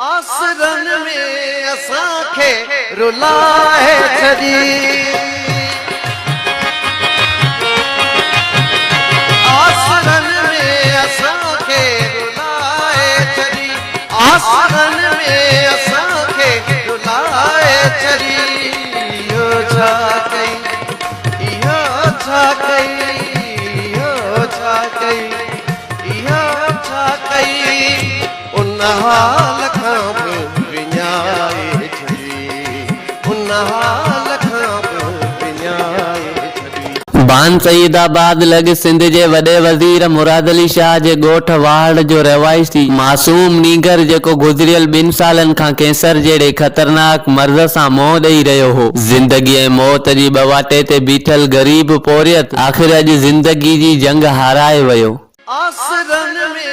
آسرن ۾ اسان کي رلائي ڇڏي. آسرن ۾ اسان کي رلائي ڇڏي. آسرن ۾ اسان کي رلائي ڇڏي. اهو ڇا ڪئي اهو ڇا ڪئي اهو ڇا ڪئي اهو ڇا ڪئي. ان حال کان به وڃائي ڇڏي ان حال کان به وڃائي ڇڏي. بان سيد آباد لڳ سنڌ جي وڏي وزير مراد علي شاهه جي ڳوٺ واهڙ جو رهواسي معصوم نينگر جيڪو گذريل ٻن سالن کان ڪينسر جهڙي خطرناڪ مرض سان منهن ڏئي رهيو هو، زندگي ۽ موت جي ٻه واٽي تي بيٺل غريب پورهيت آخر اڄ زندگي جي جنگ هارائي ويو. آسرن ۾